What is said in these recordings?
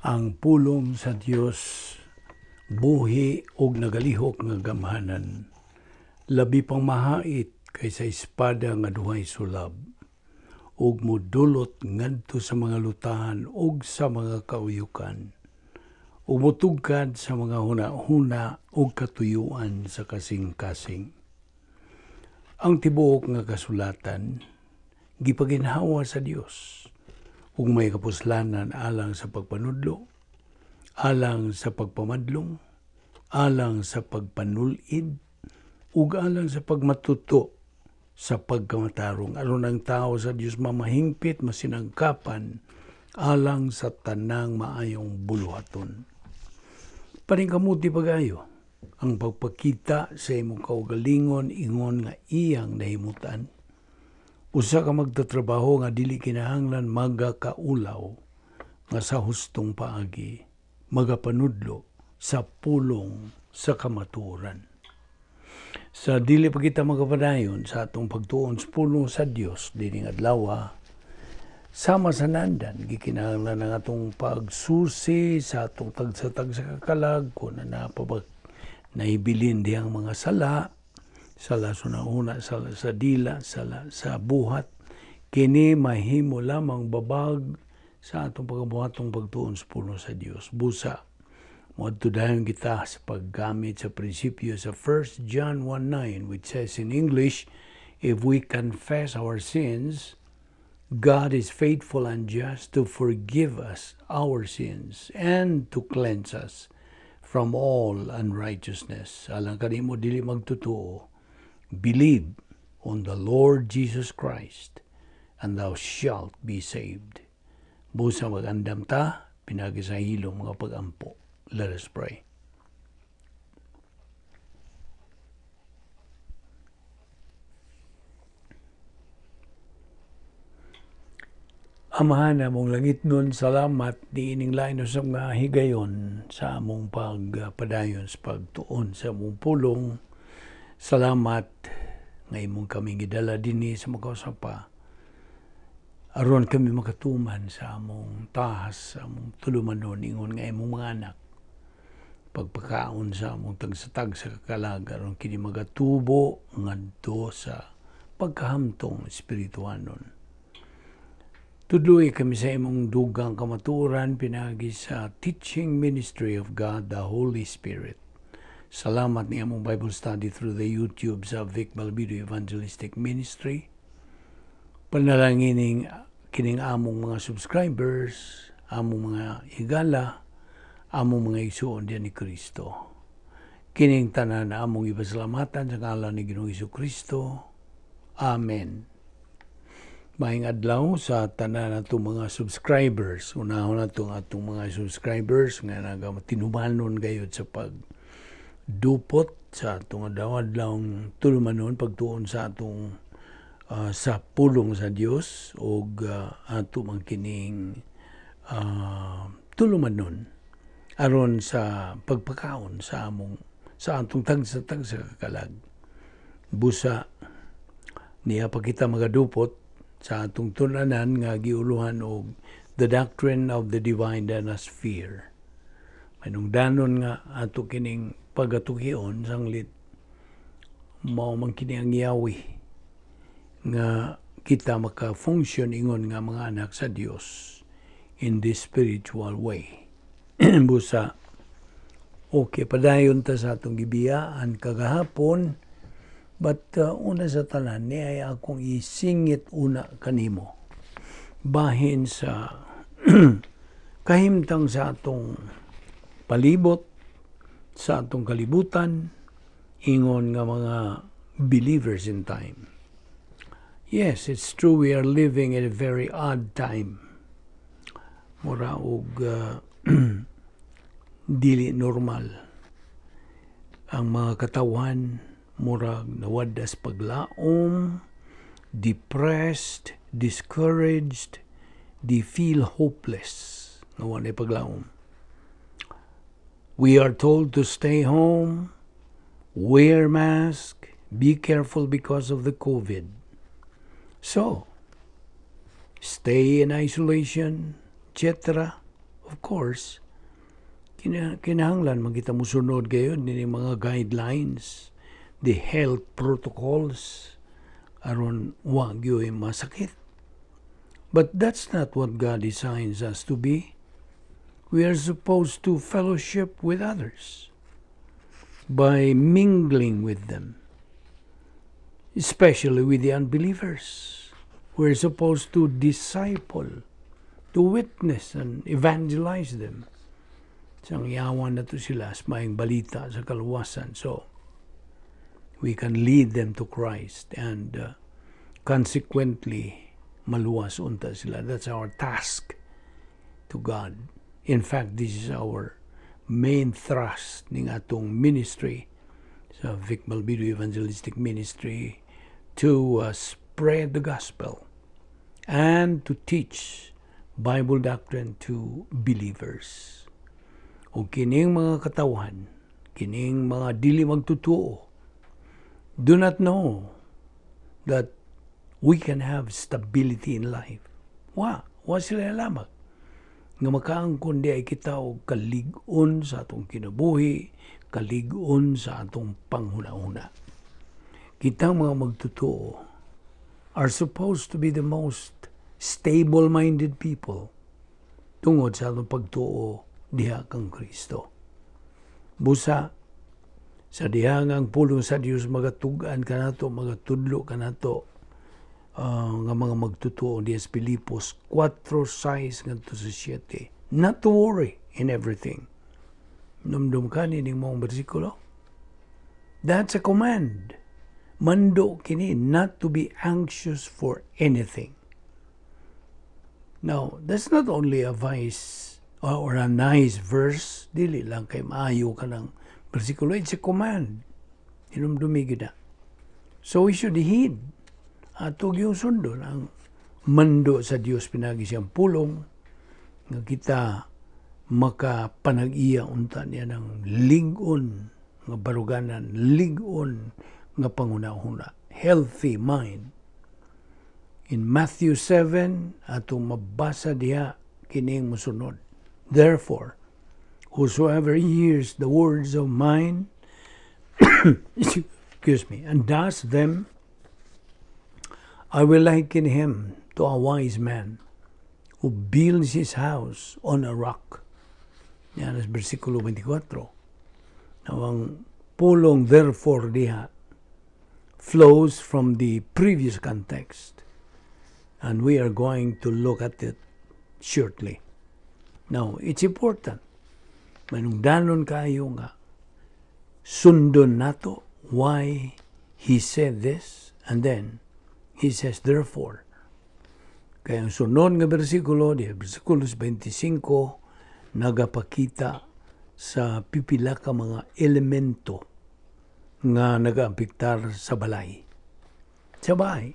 Ang pulong sa Dios buhi ug nagalihok nga gamhanan, labi pang mahait kaysa espada nga duhay sulab, ug modulot ngadto sa mga lutahan ug sa mga kauyukan, ug motugkad sa mga huna-huna ug katuyuan sa kasing-kasing. Ang tibuok nga kasulatan gipaginhawa sa Dios ug may kapuslanan alang sa pagpanudlo, alang sa pagpamadlong, alang sa pagpanulid, ug alang sa pagmatuto sa pagkamatarong, aron ang tao sa Dios mamahingpit, masinangkapan alang sa tanang maayong buluhaton. Paningkamuti pagayo ang pagpakita sa imong kaugalingon ingon nga iyang nahimutan. Usa ka magtatrabaho nga dili kinahanglan magakaulaw, nga sa hustong paagi magapanudlo sa pulong sa kamatuoran. Sa dili pa kita magapadayon sa atong pagtuon sa pulong sa Dios dining adlaw, sama sa nandan gikinahanglan ang atong pagsusi sa atong tagsa-tagsa kakalag kung na napabag naibilin diyang mga sala, sala sa una, sala sa dila, sala sa buhat, kini mahimo lamang babag sa atong pagabuhatong pagtuon sa pulong sa Dios. Busa moadto dayon kita sa paggamit sa prinsipyo sa 1 John 1:9, which says in English, "If we confess our sins, God is faithful and just to forgive us our sins and to cleanse us from all unrighteousness." Alang kanimo dili magtotoo, believe on the Lord Jesus Christ and thou shalt be saved. Busa magandam ta, pinagi sa hilong mga pagampo. Let us pray. Amahan among langit nun, salamat niining lain usab nga higayon sa among pagpadayon sa pagtuon sa among pulong. Salamat nga imong kami gidala dinhi sa makausapa aron kami makatuman sa among tahas, sa among tulumanon ingon nga imong mga anak. Pagpakaon sa among tagsa-tagsa kakalag aron kini magatubo ngadto sa pagkahamtong espirituhanon. Tudloy kami sa imong dugang kamatuoran pinaagi sa teaching ministry of God the Holy Spirit. Salamat ni among Bible study through the YouTube sa Vic Balbido Evangelistic Ministry. Panalangin kining among mga subscribers, among mga higala, among mga igsuon diyan ni Kristo. Kining tanan among ipasalamatan sa ngalan ni Ginoong Kristo. Amen. Maayong adlaw sa tanan natong mga subscribers. Unahon nato ang atong mga subscribers nga nagatinumanon gayud sa pagdupot sa atong adlaw-adlawng tulumanon pagtuon sa atong sa pulong sa Dios og ato man kining tulumanon aron sa pagpakaon sa among sa atong tagsa-tagsa kakalag. Busa niya pa kita magadupot sa atong tun-anan nga giuluhan og The Doctrine of the Divine Danasphere. Manungdanon nga ato kining pagatukion sanglit mao man kini ang yawi nga kita maka-function ingon nga mga anak sa Dios in this spiritual way. Busa okay, padayon ta sa atong gibiyaan kagahapon. But una sa tanan, ni ay akong isingit una kanimo. Bahin sa kahimtang sa atong palibot, sa atong kalibutan, ingon nga mga believers in time. Yes, it's true we are living in a very odd time. Mura og dili normal. Ang mga katawan murag nawadas paglaom, depressed, discouraged, they feel hopeless. Nga walay paglaom. We are told to stay home, wear mask, be careful because of the COVID. So, stay in isolation, etc. Of course, kinahanglan man kita musunod gayud ni mga guidelines, the health protocols, aron wa gyud masakit. But that's not what God designs us to be. We are supposed to fellowship with others by mingling with them, especially with the unbelievers. We're supposed to disciple, to witness and evangelize them. Sang yawan nato sila sa maayong balita sa kaluwasan. So, we can lead them to Christ and consequently, maluwas unta sila. That's our task to God. In fact, this is our main thrust ning atong ministry sa Vic Malbido Evangelistic Ministry to spread the gospel and to teach Bible doctrine to believers. O kining mga katawhan, kining mga dili magtutuo, do not know that we can have stability in life. Wa sila lamang nga makaangkon diay kita og kalig-on sa atong kinabuhi, kalig-on sa atong panghuna-huna. Kitang mga magtotoo are supposed to be the most stable-minded people tungod sa atong pagtuo diha kang Kristo. Busa, sa diha nga ang pulong sa Dios magatug-an kanato, magatudlo kanato nga mga magtotoo diha sa Filipos 4:6 ngadto sa 7. Not to worry in everything. Numdum ka ni mong bersikulo? That's a command. Mando kini not to be anxious for anything. Now, that's not only a vice or a nice verse, dili lang kay maayo ka ng bersikulo, it's a command. Hinumdumi gyud na. So we should heed ato gyung sundon ang mando sa Dios pinagi siyang pulong nga kita makapanag-iya unta niya ng lig-on nga baruganan, lig-on nga panghuna-huna, healthy mind. In Matthew 7, atong mabasa diha kining musunod. "Therefore, whosoever hears the words of mine," excuse me, "and does them, I will liken him to a wise man who builds his house on a rock." Yan ang versikulo 24. Now, ang pulong "therefore" diha flows from the previous context. And we are going to look at it shortly. Now, it's important. Manungdanon kayo nga sundon nato why he said this, and then he says "therefore." Kaya ang sunod nga bersikulo, di bersikulo 25, nagapakita sa pipila ka mga elemento nga nagaapektar sa balay. Sa bahay,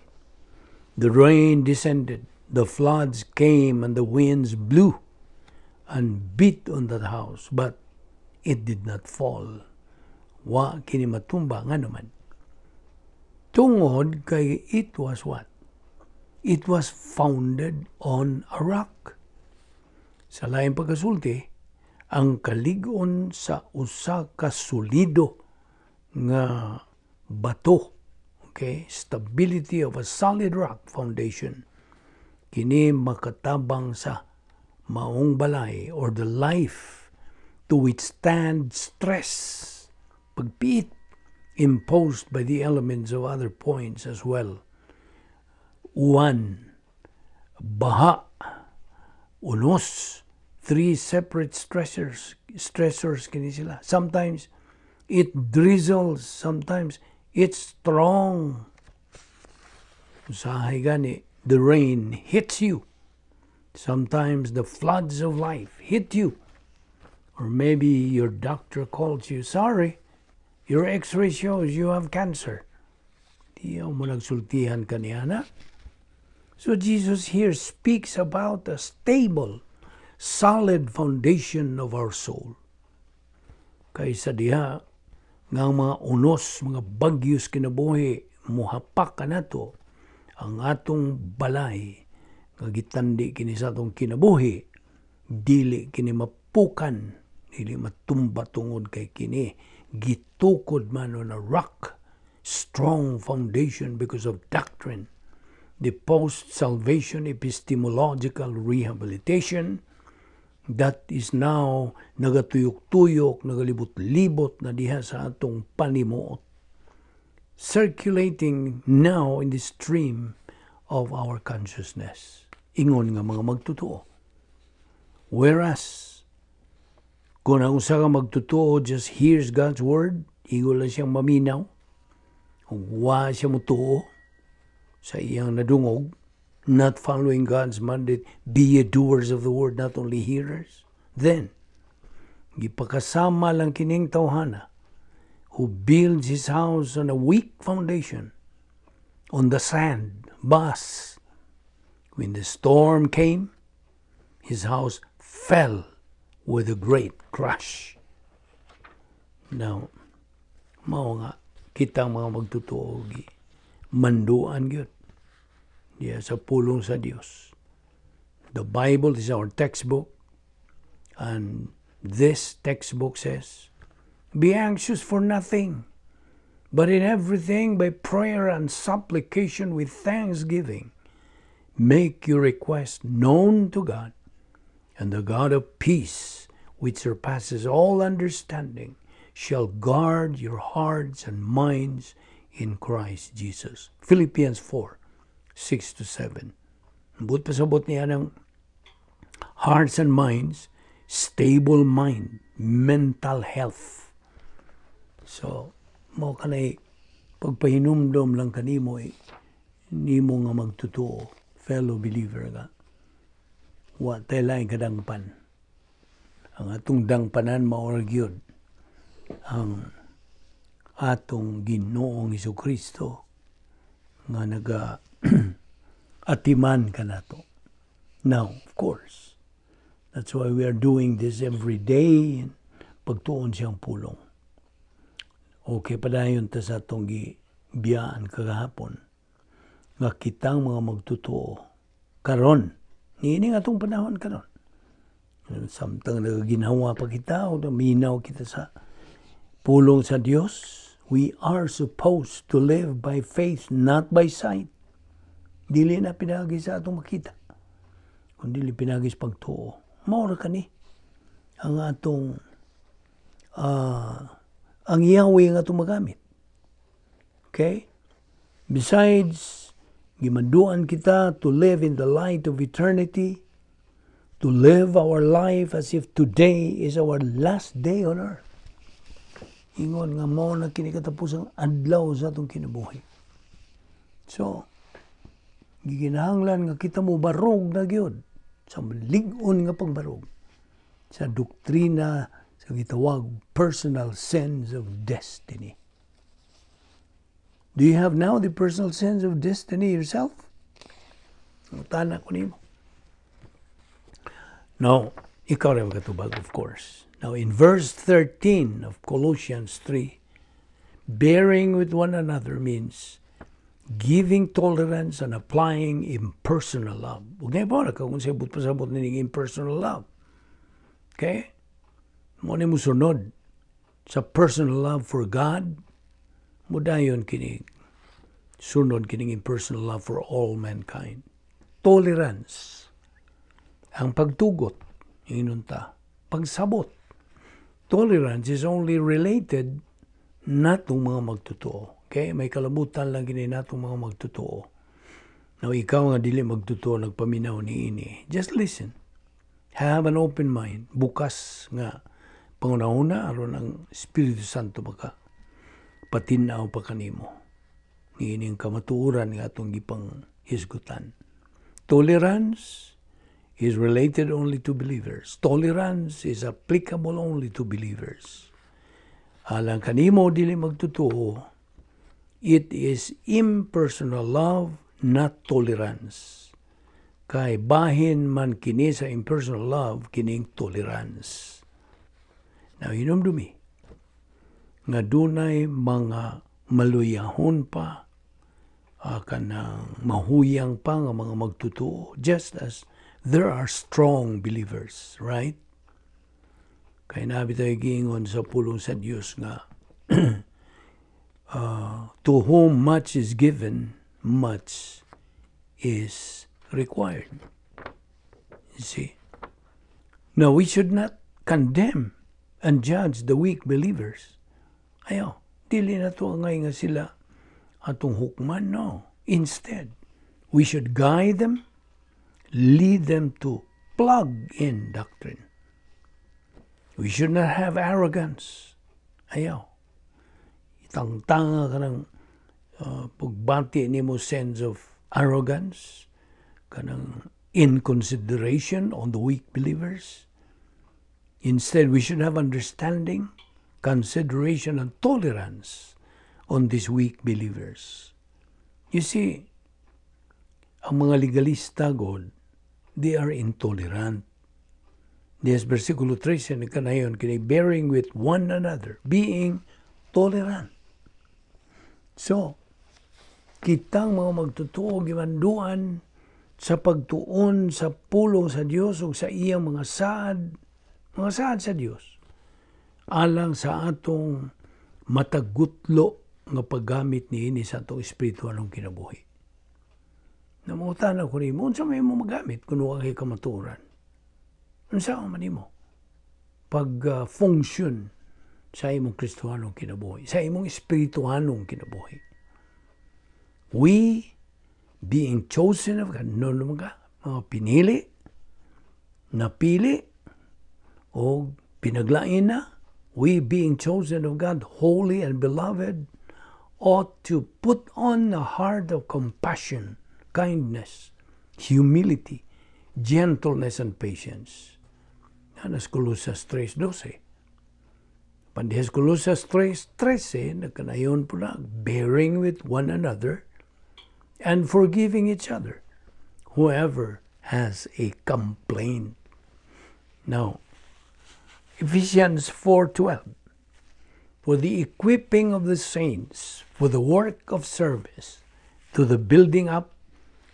"The rain descended, the floods came, and the winds blew and beat on that house, but it did not fall." Wa kini matumba nga naman. Tungod kay it was what? It was founded on a rock. Sa laing pagkasulti, ang kalig-on sa usa ka solido nga bato, okay, stability of a solid rock foundation, kini makatabang sa maong balay or the life to withstand stress, pagpiit, imposed by the elements of other points as well. Uwan, baha, unos, three separate stressors kini sila. Sometimes it drizzles, sometimes it's strong. Usahay gani, the rain hits you. Sometimes the floods of life hit you. Or maybe your doctor calls you, "Sorry, your x-ray shows you have cancer." Di mo nagsultihan kaniya na. So Jesus here speaks about a stable, solid foundation of our soul. Kaysa diha, nga ang mga unos, mga bagyos kinabuhi, muhapak ka nato, ang atong balay, nga gitandi kini sa atong kinabuhi, Dili kini mapukan, dili matumba tungod kay kini gitukod man on a rock, strong foundation because of doctrine. The post-salvation epistemological rehabilitation that is now nagatuyok-tuyok, nagalibot-libot na diha sa atong panimuot. Circulating now in the stream of our consciousness. Ingon nga mga magtotoo. Whereas, kung ang usa ka magtotoo just hears God's word, igo lang siyang maminaw, ug wa siya motuo sa iyang nadungog, not following God's mandate, "Be ye doers of the word, not only hearers," then, gipakasama lang kining tawhana who builds his house on a weak foundation, on the sand, bas. When the storm came, his house fell with a great crash. Now, mao nga, kitang mga magtotoo, manduan gyud diya sa pulong sa Dios. The Bible is our textbook, and this textbook says, "Be anxious for nothing, but in everything by prayer and supplication with thanksgiving, make your request known to God, and the God of peace, which surpasses all understanding, shall guard your hearts and minds in Christ Jesus." Philippians 4:6-7. Buot pasabot niya ng hearts and minds, stable mind, mental health. So, mao kanay pagpahinumdom lang kanimo eh, nimo nga magtotoo, fellow believer nga. Wa tay laing kadangpan. Ang atong dangpanan mao ra gyud ang atong Ginoong Kristo nga naga atiman kanato. Now, of course, that's why we are doing this every day, pagtuon siyang pulong. Okay, padayon ta sa atong gibiyaan kagahapon nga kitang mga magtotoo karon, niini nga atong panahon karon, samtang nagaginhawa pa kita o minaw kita sa pulong sa Dios, we are supposed to live by faith, not by sight. Dili na pinagi sa atong makita, kundi pinagi sa pagtuo. Mao ra kani ang atong ang yawi nga atong magamit. Okay? Besides, gimanduan kita to live in the light of eternity, to live our life as if today is our last day on earth. Ingon nga mao na kini katapusang adlaw sa atong kinabuhi. So, gikinahanglan nga kita mo barog na gyud sa lig-on nga pagbarog sa doktrina sa gitawag personal sense of destiny. Do you have now the personal sense of destiny yourself? Tana ko nimo. Now, ikaw rin makatubag, of course. Now, in verse 13 of Colossians 3, bearing with one another means giving tolerance and applying impersonal love. Huwag na iba kung sabot pasabot nining impersonal love. Okay? Mao ni musunod sa personal love for God, mudayon kini sunod kining impersonal love for all mankind. Tolerance. Ang pagtugot, inunta, pagsabot. Tolerance is only related natong mga magtotoo. Okay? May kalabutan lang kini natong mga magtotoo. Now, ikaw nga dili magtotoo, nagpaminaw ni ini. Just listen. Have an open mind. Bukas nga pangunahuna aron ang Espiritu Santo maka patinaw pa kanimo. Niining kamatuoran nga atong gipang hisgutan. Tolerance is related only to believers. Tolerance is applicable only to believers. Alang kanimo dili magtotoo, it is impersonal love, not tolerance. Kay bahin man kini sa impersonal love kining tolerance. Now, hinumdumi nga dunay mga maluyahon pa, kanang mahuyang pa nga mga magtotoo, just as There are strong believers, right? Kay naa bitay giingon sa pulong sa Dios nga to whom much is given, much is required. You see? Now, we should not condemn and judge the weak believers. Ayaw, dili nato angay nga sila atong hukman, no. Instead, we should guide them, lead them to plug in doctrine. We should not have arrogance. Ayaw. Itangtanga ka ng pagbati nimo sense of arrogance, kanang inconsideration on the weak believers. Instead, we should have understanding, consideration, and tolerance on these weak believers. You see, ang mga legalista gud, they are intolerant. Yes, versikulo 13, kanayon, kini bearing with one another, being tolerant. So, kitang mga magtotoo gimanduan sa pagtuon sa pulong sa Dios ug sa iyang mga saad sa Dios alang sa atong matagutlo nga paggamit niini sa atong espiritualong kinabuhi. Namutana ko nimo, unsa may mo magamit kung wa kay kamatuoran? Unsa man nimo pag function sa imong Kristohanong kinabuhi, sa imong espirituhanong kinabuhi? We, being chosen of God, no, mga, mga pinili, napili, o pinaglain na, we being chosen of God, holy and beloved, ought to put on a heart of compassion, kindness, humility, gentleness, and patience. Anas Colosas 3:12. Pandihas Colosas 3:13, nagkanayon po na, bearing with one another and forgiving each other, whoever has a complaint. Now, Ephesians 4:12, for the equipping of the saints, for the work of service, to the building up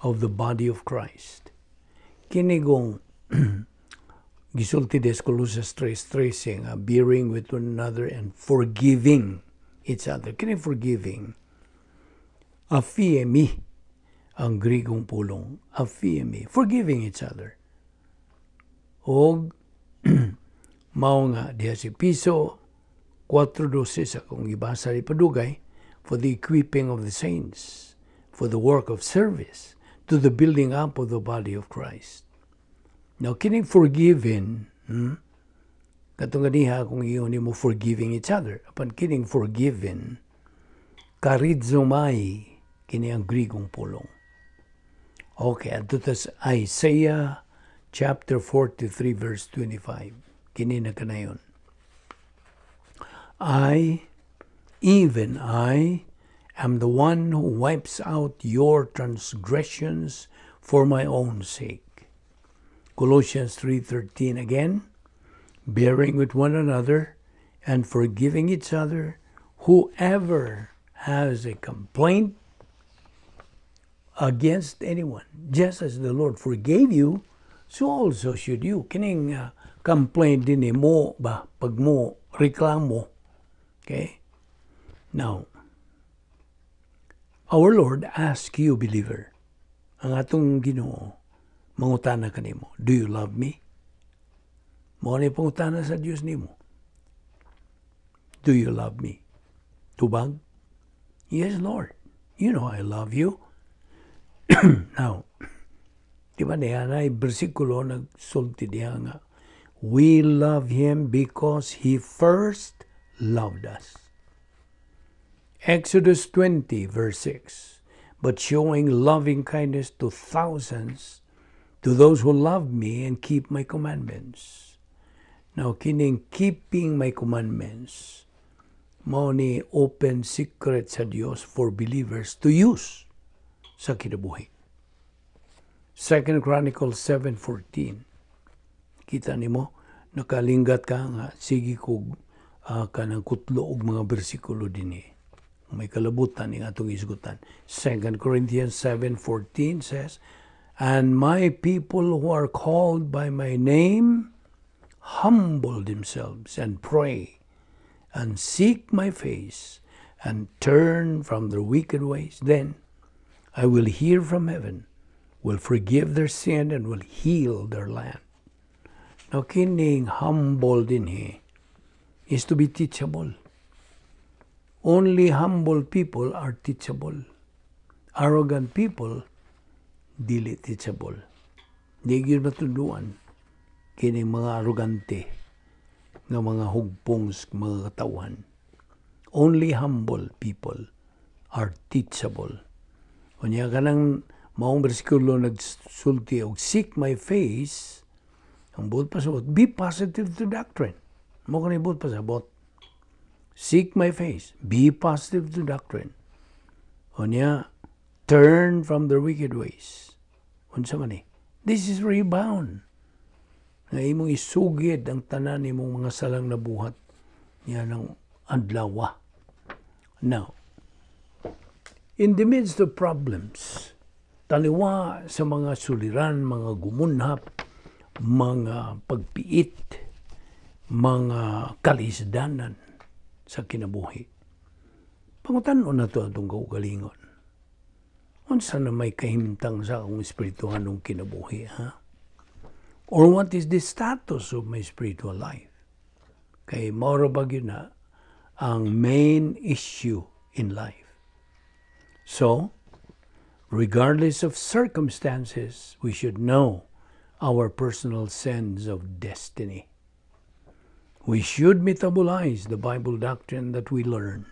of the body of Christ. Kinigong gisulti des Colosas 3:13 nga bearing with one another and forgiving each other. Kini forgiving, aphiemi ang Grigong pulong, aphiemi, forgiving each other. Og mao nga diha si Epeso 4:12 sa akong gibasa ni padugay, for the equipping of the saints, for the work of service, to the building up of the body of Christ. Now, kining forgiven, Katong ganiha kung iyon nimo forgiving each other. Apan kining forgiven, charizomai, kini ang Grigong pulong. Okay, adto ta sa Isaiah chapter 43 verse 25. Kini na kanayon. I, even I, am the one who wipes out your transgressions for my own sake. Colossians 3:13 again, bearing with one another and forgiving each other, whoever has a complaint against anyone, just as the Lord forgave you, so also should you. Kining complaint din mo ba pag mo reklamo. Okay? Now, our Lord ask you, believer, ang atong Ginoo, mangutana kanimo, "Do you love me?" Mao ni pangutana sa Dios nimo. "Do you love me?" Tubag? "Yes, Lord. You know I love you." Now, di ba niya na bersikulo nagsulti diha nga, we love Him because He first loved us. Exodus 20 verse 6, but showing loving kindness to thousands, to those who love me and keep my commandments. Now, kining keeping my commandments, mao ni open secret sa Dios for believers to use sa kinabuhi. 2 Chronicles 7:14. Kita nimo nakalingat ka nga sige kog kanang kutlo og mga bersikulo dinhi. May kalabutan ning atong isgutan. 2 Corinthians 7:14 says, And my people who are called by my name humble themselves and pray and seek my face and turn from their wicked ways, then I will hear from heaven, will forgive their sin, and will heal their land. Now, kining humble dinhi is to be teachable. Only humble people are teachable. Arrogant people, dili teachable. Di gyud matudluan kining mga arrogante nga mga hugpong mga katawhan. Only humble people are teachable. Unya kanang maong bersikulo nagsulti og "seek my face", ang buot pasabot, be positive to doctrine. Mao kani buot pasabot. Seek my face, be positive to doctrine. Unya, turn from their wicked ways. Unsa man ni? This is rebound. Nga imong isugid ang tanan nimong mga salang nabuhat niya ng adlaw. Now, in the midst of problems, taliwa sa mga suliran, mga gumunhap, mga pagpiit, mga kalisdanan sa kinabuhi, pangutan-on nato atong kaugalingon. Unsa na may kahimtang sa akong espirituhanong kinabuhi, ha? Or what is the status of my spiritual life? Kay mao ba gyud na ang main issue in life. So, regardless of circumstances, we should know our personal sense of destiny. We should metabolize the Bible doctrine that we learn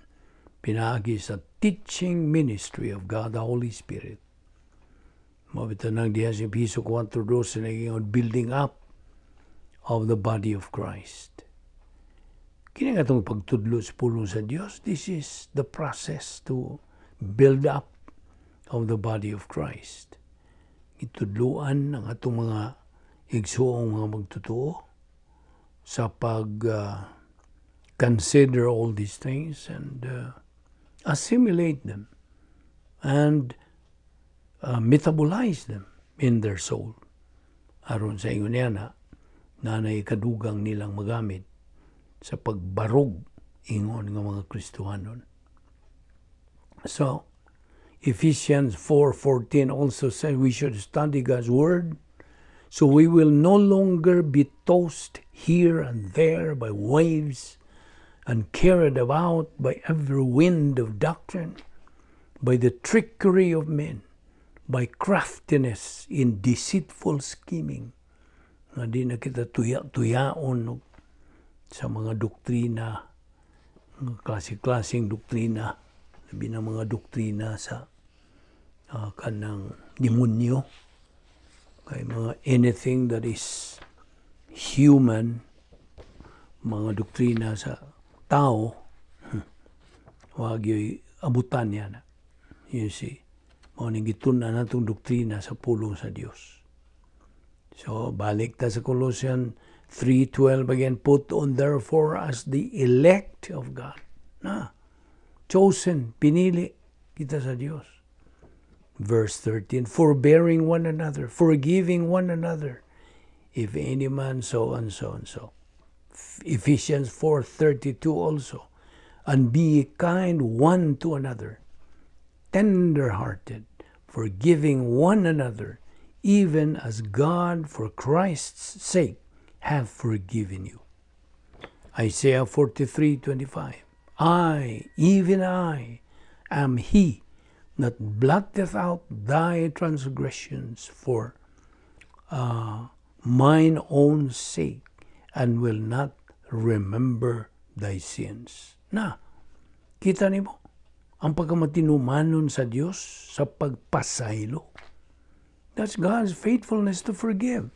pinaagi sa teaching ministry of God the Holy Spirit. Mao bitaw nang diha sa Episo 4:12 naging building up of the body of Christ. Kini nga itong pagtudlo sa pulong sa Dios, this is the process to build up of the body of Christ. Itudluan ang atong mga igsuong mga magtotoo sa pag consider all these things and assimilate them and metabolize them in their soul. Aron sa ingon niya na, nanay kadugang nilang magamit sa pagbarog ingon nga mga Kristohanon. So, Ephesians 4:14 also says we should study God's word so we will no longer be tossed here and there by waves and carried about by every wind of doctrine, by the trickery of men, by craftiness in deceitful scheming. Nga di na kita tuya-tuyaon, no, sa mga doktrina, mga klase-klaseng doktrina, labi na mga doktrina sa kanang demonyo, kay mga anything that is human, mga doktrina sa tao, wag yo'y abutan niya na. You see, mao ning gitun-an natong doktrina sa pulong sa Dios. So, balik ta sa Colossians 3:12 again, "Put on therefore as the elect of God." Na, chosen, pinili kita sa Dios. Verse 13, "Forbearing one another, forgiving one another, if any man so and so and so." Ephesians 4:32 also, "And be kind one to another, tender-hearted, forgiving one another, even as God for Christ's sake hath forgiven you." Isaiah 43:25, "I, even I, am he that blotteth out thy transgressions for mine own sake, and will not remember thy sins." Na, kita nimo ang pagkamatinumanon sa Dios sa pagpasaylo. That's God's faithfulness to forgive.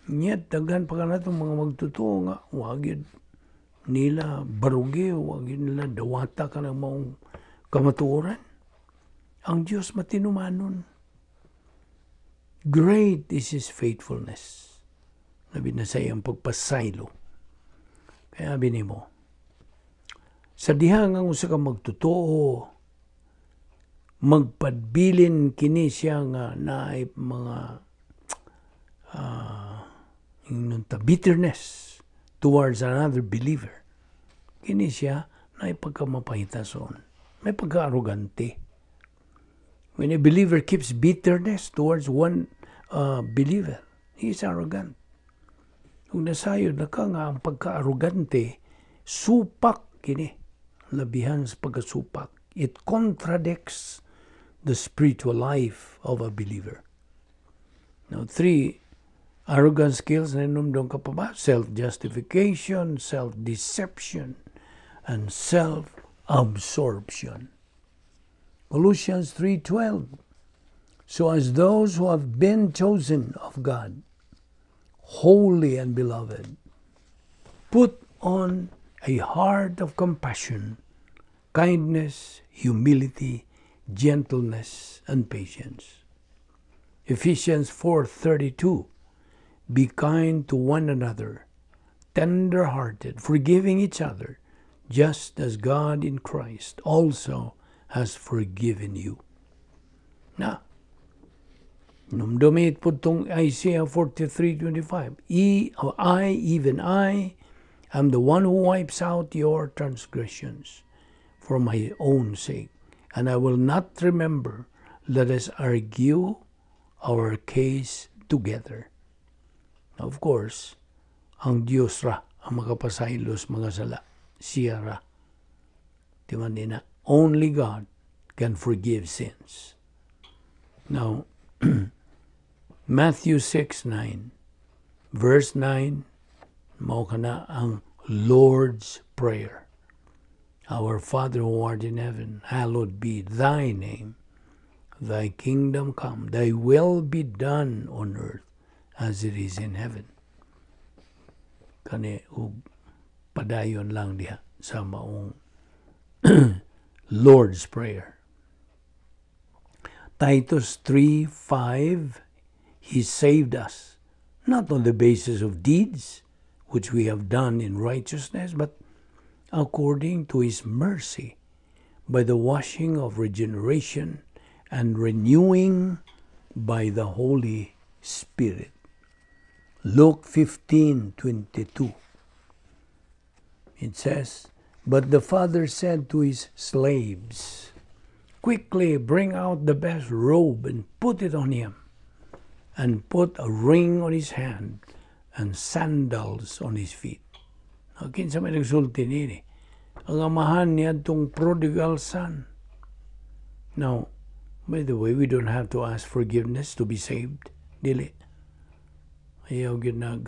Yet, daghan pa kanatong mga magtotoo nga, wag yun nila barugi, wag yun nila dawata kanang maong kamatuoran. Ang Diyos matinumanon. Great is His faithfulness. Labi na sa iyang pagpasaylo. Kaya bini mo, sa diha nga usa ka magtotoo, Magpadbilin kini siya nga naay mga bitterness towards another believer. Kini siya naay pagkamapahitason. May pagka-arrogante. When a believer keeps bitterness towards one believer, he is arrogant. Kung nasayod na ka nga ang pagka-arrogante, supak kini. Labihan sa pagkasupak. It contradicts the spiritual life of a believer. Now, three arrogant skills na hinumdom ka pa ba? Self-justification, self-deception, and self-absorption. Colossians 3:12. So as those who have been chosen of God, holy and beloved, put on a heart of compassion, kindness, humility, gentleness, and patience. Ephesians 4:32. Be kind to one another, tender-hearted, forgiving each other, just as God in Christ also has forgiven you. Na, hinumdumi pod tong Isaiah 43:25. E, or I, even I, am the one who wipes out your transgressions for my own sake, and I will not remember. Let us argue our case together. Now, of course, ang Diyos ra ang makapasaylo sa mga sala. Siya ra. Di man na? Only God can forgive sins. Now, Matthew 6:9, verse 9, mao kana ang Lord's Prayer. Our Father who art in heaven, hallowed be thy name. Thy kingdom come, thy will be done on earth as it is in heaven. Kani ug padayon lang diha sa maong Lord's Prayer. Titus 3:5. He saved us, not on the basis of deeds, which we have done in righteousness, but according to His mercy, by the washing of regeneration and renewing by the Holy Spirit. Luke 15:22. It says, "But the father said to his slaves, 'Quickly bring out the best robe and put it on him, and put a ring on his hand and sandals on his feet.'" Now, kinsa may nagsulti nini? Ang amahan niya itong prodigal son. Now, by the way, we don't have to ask forgiveness to be saved. Dili. Ayaw gyud nag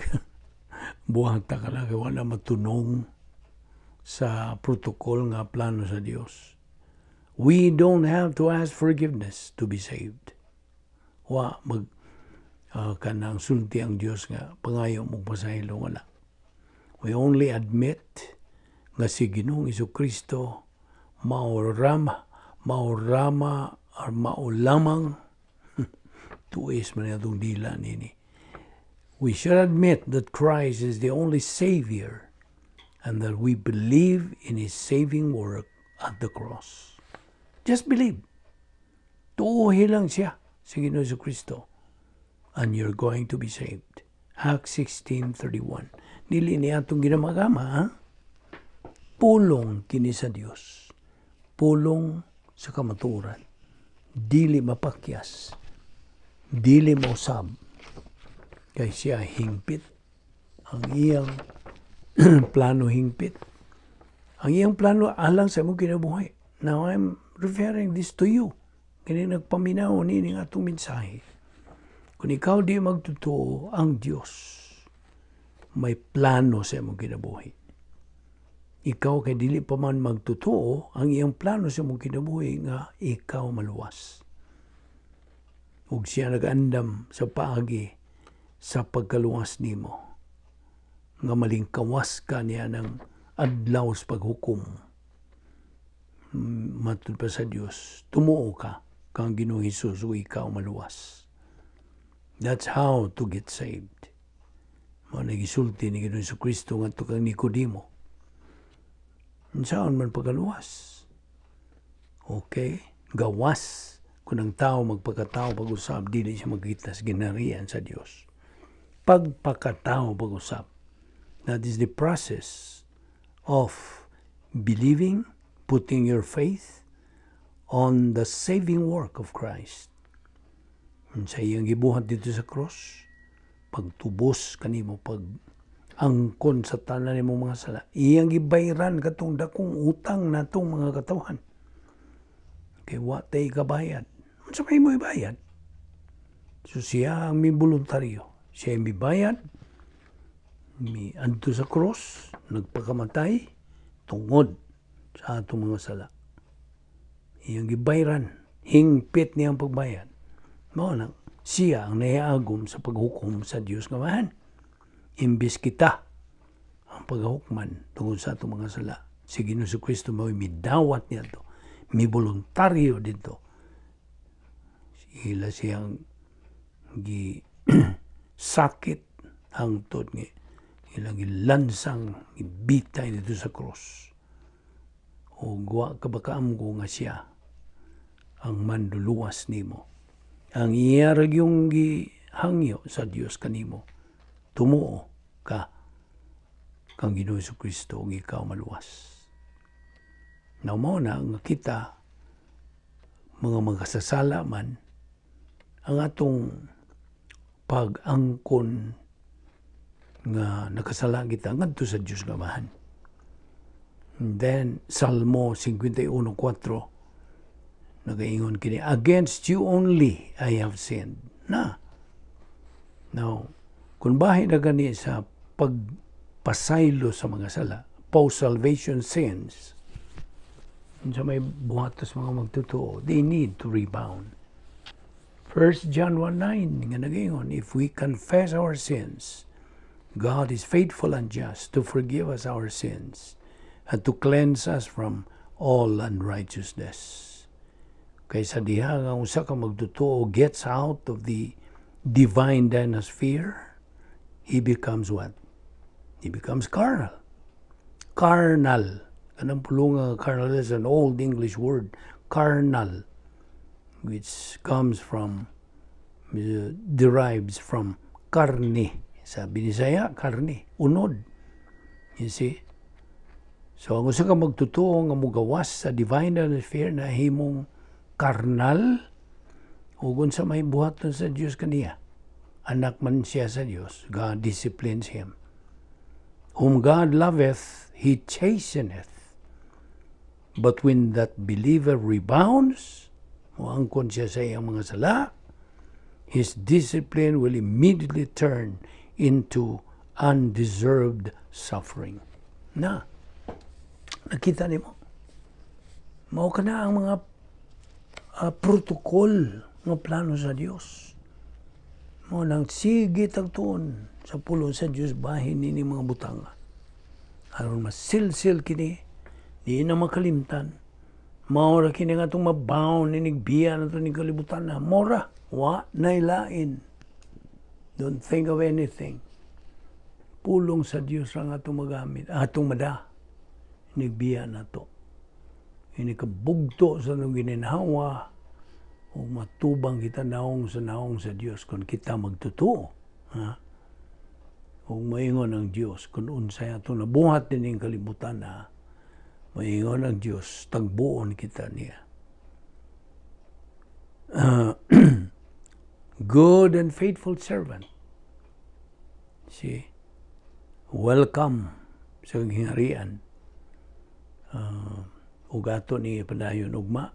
buhat ta ka lang kay wala matunong sa protocol nga plano sa Dios. We don't have to ask forgiveness to be saved. Wa mag kanang sulti ang Dios nga pangayo mo pasaylo, wala. We only admit nga si Ginoong Kristo mao rama, mao rama or mao lamang tuis man atong dila nini. We should admit that Christ is the only Savior and that we believe in His saving work at the cross. Just believe. Tuuhi lang siya sa Ginoong Kristo and you're going to be saved. Acts 16:31. Dili ni atong ginamagama, ha? Pulong kini sa Dios. Pulong sa kamatuoran. Dili mapakyas. Dili mausab. Kay siya hingpit. Ang iyang plano hingpit. Ang iyang plano alang sa imong kinabuhi. Now, I'm referring this to you. Kini nagpaminaw nini nga atong mensahe. Kung ikaw di magtotoo, ang Dios may plano sa imong kinabuhi. Ikaw kay dili pa man magtotoo, ang iyang plano sa imong kinabuhi nga ikaw maluwas. Ug siya nag-andam sa paagi sa pagkaluwas nimo. Nga malingkawas ka niya ng adlaw sa paghukom. Matud pa sa Dios, tumuo ka kang Ginoong Hesus ug ikaw maluwas. That's how to get saved. Mao na gisulti ni Ginoong Kristo ngadto kang Nicodemo. Unsaon man pagkaluwas? Okay. Gawas kung ang tao magpakatao pag-usab, dili siya makita sa ginaharian sa Dios. Pagpakatao pag-usab. That is the process of believing, putting your faith on the saving work of Christ. Sa iyang gibuhat dito sa cross, pagtubos kanimo, pag angkon sa tanan nimo mga sala. Iyang gibayran katong dakong utang natong mga katawhan. Kay wa tay kabayad. Unsa may mo ibayad? So siya ang mi voluntaryo. Siya ang mibayad, mi adto sa cross, nagpakamatay tungod sa atong mga sala. Iyang gibayran, hingpit niyang pagbayad. Mao nang siya ang nahiagom sa paghukom sa Dios nga Amahan. Imbis kita ang paghukman tungod sa atong mga sala. Si Ginoong Kristo mao midawat niya to, mi voluntaryo dito. Ila siyang gi sakit hangtod nga ilang gilansang, gibitay dito sa cross. O wa ka ba kaamgo nga siya ang manduluwas nimo? Ang iya ra gyung gihangyo sa Dios kanimo. Tumuo ka kang Ginoo Kristo ug ikaw maluwas. Now mao na nga kita mga makasasala man, ang atong pag-angkon nga nakasala kita ngadto sa Dios nga Amahan. And then Salmo 51:4 nagaingon kini, "Against you only I have sinned." Na. Now, kung bahin na gani sa pagpasaylo sa mga sala, post-salvation sins, sa may buhatos mga magtotoo, they need to rebound. 1 John 1:9 nga nagaingon, "If we confess our sins, God is faithful and just to forgive us our sins and to cleanse us from all unrighteousness." Kay sa diha nga usa ka magtotoo gets out of the divine dynasphere, he becomes what? He becomes carnal. Carnal. Kanang pulong nga carnal is an old English word, carnal, which comes from, derives from karne. Sa Binisaya, karne, unod. You see? So, ang usa ka magtotoo nga mugawas sa divine sphere na himong karnal, ug unsa may buhaton sa Dios kaniya? Anak man siya sa Dios, God disciplines him. Whom God loveth, He chasteneth. But when that believer rebounds, moangkon siya sa iyang mga sala, his discipline will immediately turn into undeserved suffering. Na, nakita nimo? Mao ka na ang mga protocol nga plano sa Dios. Mao nang sige tagtuon sa pulong sa Dios bahin nini mga butanga. Aron masilsil kini, di na makalimtan. Mao ra kini nga atong mabawn inig biya na to ni kalibutan na. Mora, wa na ilain. Don't think of anything. Pulong sa Dios lang atong magamit, atong mada. Inigbiya na to. Ini kabugto sa nung gininhawa o matubang kita naong sa Dios kung kita magtotoo. Ha? O maingon ang Dios kung unsay ato nabuhat dining kalibutan na maingon ang Dios, tagbuon kita niya. "Good and faithful servant." See? Welcome sa gingharian. Ug ato ni padayon ugma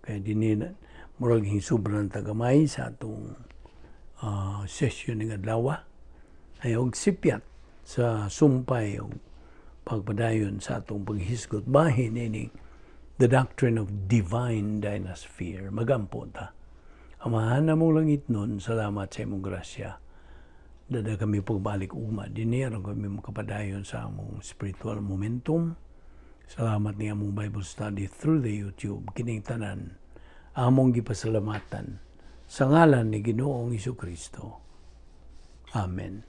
kay dinhi na murag sobrang tagamay sa atong session ning adlaw ay og sipyat sa sumpay og pagpadayon sa atong paghisgot bahin ining the doctrine of divine dynasphere. Magampo ta. Amahan namong langitnon, salamat sa imong grasya. Dada kami pagbalik ugma dinhi aron kami makapadayon sa among spiritual momentum. Salamat ni among Bible study through the YouTube. Kining tanan among gipasalamatan sa ngalan ni Ginoong Kristo. Amen.